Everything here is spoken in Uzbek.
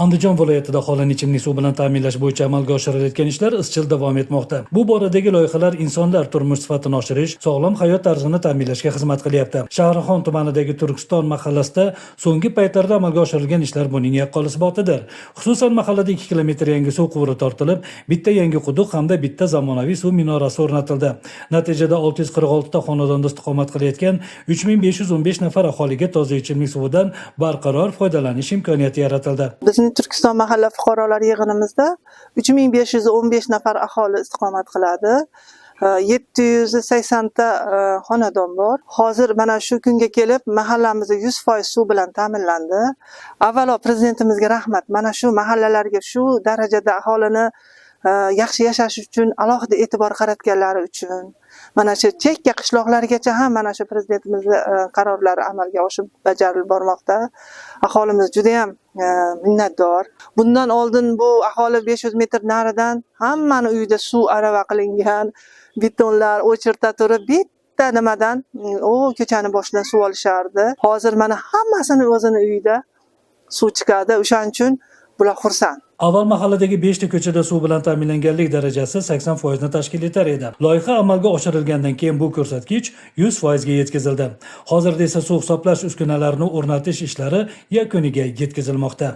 Andijon viloyatida aholini ichimlik suv bilan ta'minlash bo'yicha amalga oshirilayotgan ishlar izchil davom etmoqda. Bu boradagi loyihalar insonlar turmush sifatini oshirish, sog'lom hayot tarzini ta'minlashga xizmat qilyapti. Shahrixon tumanidagi Turkiston mahallasida so'nggi paytlarda amalga oshirilgan ishlar buning yaqqol isbotidir. Xususan, mahallada 2 kilometr yangi suv quvuri tortilib, bitta yangi quduq hamda bitta zamonaviy suv minorasi o'rnatildi. Natijada 646 ta xonadonda istiqomat qilayotgan 3515 nafar aholiga toza ichimlik suvidan barqaror foydalanish imkoniyati yaratildi. Bizning Turkiston mahalla fuqarolar yig'inimizda 3515 nafar aholi istiqomat qiladi. 780 ta xonadon bor. Hozir mana shu kunga kelib mahallamiz 100% suv bilan ta'minlandi. Avvalo prezidentimizga rahmat. Mana shu mahallalarga shu darajada aholini yaxshi yashashi uchun alohida e'tibor qaratganlari uchun, mana shu chekka qishloqlargacha ham mana shu prezidentimizni qarorlari amalga oshib, bajarilib bormoqda. Aholimiz judayam minnatdor. Bundan oldin bu aholi 500 metr naridan hammani uyida suv arava qilingan, betonlar o'chirta turib bitta nimadan u ko'chani boshidan suv olishardi. Hozir mana hammasini o'zini uyida suv chiqadi. O'shaning uchun bular xursand. Avval mahalladagi 5 ta ko'chada suv bilan ta'minlanganlik darajasi 80% ni tashkil etar edi. Loyiha amalga oshirilgandan keyin bu ko'rsatkich 100% ga yetkazildi. Hozirda esa suv hisoblash uskunalarini o'rnatish ishlari yakuniga yetkazilmoqda.